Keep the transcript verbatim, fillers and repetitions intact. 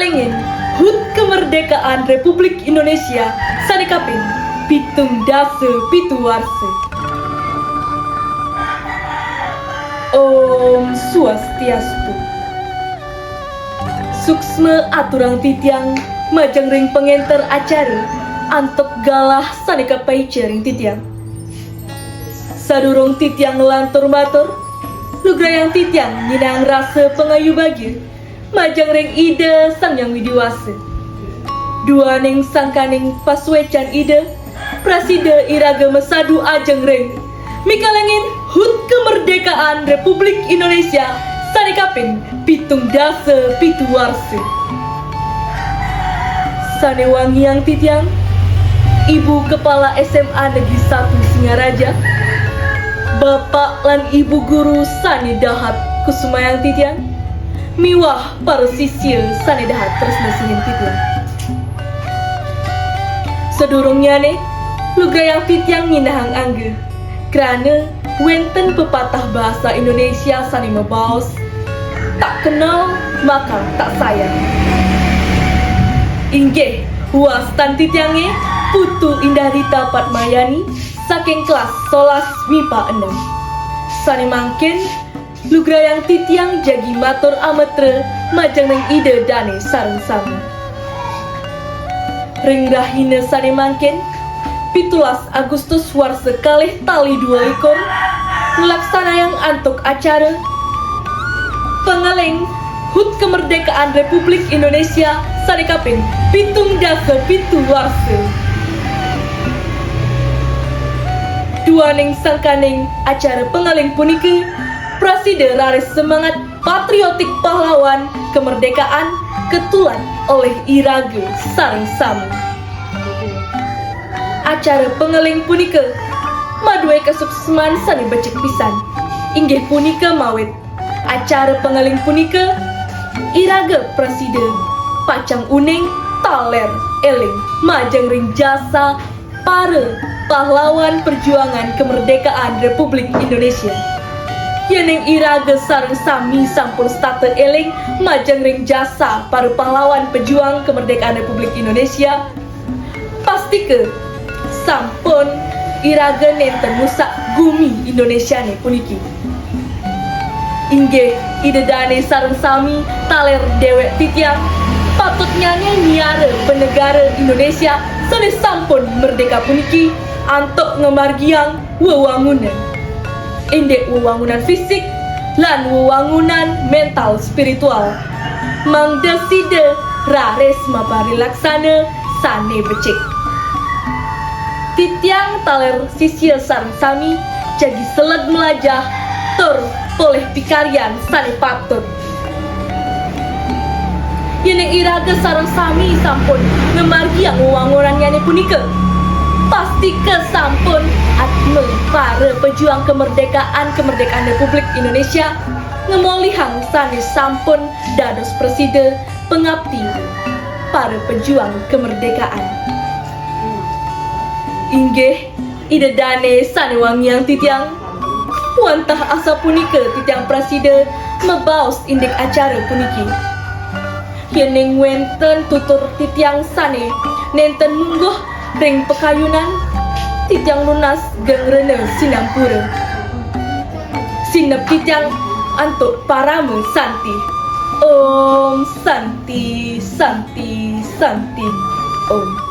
Ingin HUT kemerdekaan Republik Indonesia sane kaping pitung dasa pitu warsa. Om Swastiastu. Suksma aturang titiang majeng ring pangenter acara antuk galah sane kapaica ring titiang. Sadurung titiang nglantur matur, lugrayang titiang nyinahang rasa pangayu bagia majeng ring Ida Sang Hyang Widi Wasa. Duaning sangkaning pasuecan Ida, prasida iraga masadu ajeng ring mikalengin HUT kemerdekaan Republik Indonesia sane kaping pitung dasa pitu warsa. Sane wangiang titiang, Ibu Kepala S M A Negeri satu Singaraja, Bapak lan Ibu Guru sane dahat kusumayang titiang, miwah para sisia sane dahat tresna sihin titiang. Sadurungnyane, lugrayang titiang nyinahang angga, krana wenten pepatah bahasa Indonesia sane mabaos, "Tak kenal maka tak sayang." Inggih, wastan titiange Putu Indah Rita Padmayani saking kelas solas mipa enem. Sane mangkin, lugrayang titiang jagi matur ametra majeng ring Ida dane sareng sami. Ring rahina sane mangkin, pitulas Agustus warsa kalih tali dua likur, nglaksanayang antuk acara pangeling HUT kemerdekaan Republik Indonesia sane kaping pitung dasa pitu warsa. Duaning sangkaning acara pangeling punika prasida raris semangat patriotik pahlawan kemerdekaan ketular oleh iraga sareng sami. Acara pangeling punika madue kasuksman sane becik pisan. Inggih punika mawit acara pangeling punika iraga prasida pacang uning taler eling majeng ring jasa para pahlawan perjuangan kemerdekaan Republik Indonesia. Yening iraga sareng sami sampun setata eling majeng ring jasa para pahlawan pejuang kemerdekaan Republik Indonesia, pastika sampun iraga nenten ngusak gumi Indonesiane puniki. Inggih, Ida dane sareng sami taler dewek titiang, patutnyane miara penegara Indonesia sane sampun merdeka puniki antuk ngamargiang wewangunan. Indik wewangunan fisik lan wewangunan mental spiritual. Mangda sida raris maparilaksana sane becik. Titiang taler sisia sareng sami jagi seleg mlajah tur polih pikaryan sane patut. Yening iraga sareng sami sampun ngamargiang wewangunannyane punika, pastika sampun atma para pejuang kemerdekaan, kemerdekaan Republik Indonesia ngamolihang sane sampun dados prasida pangapti para pejuang kemerdekaan. Inggih, Ida dane sane wangiang titiang, wantah asapunika titiang prasida mabaos indik acara puniki. Yening wenten tutur titiang sane nenten mungguh ring pakayunan, titiang nunas geng rena sinampura. Sineb titiang antuk parama santi. Om Santi, Santi, Santi, Om.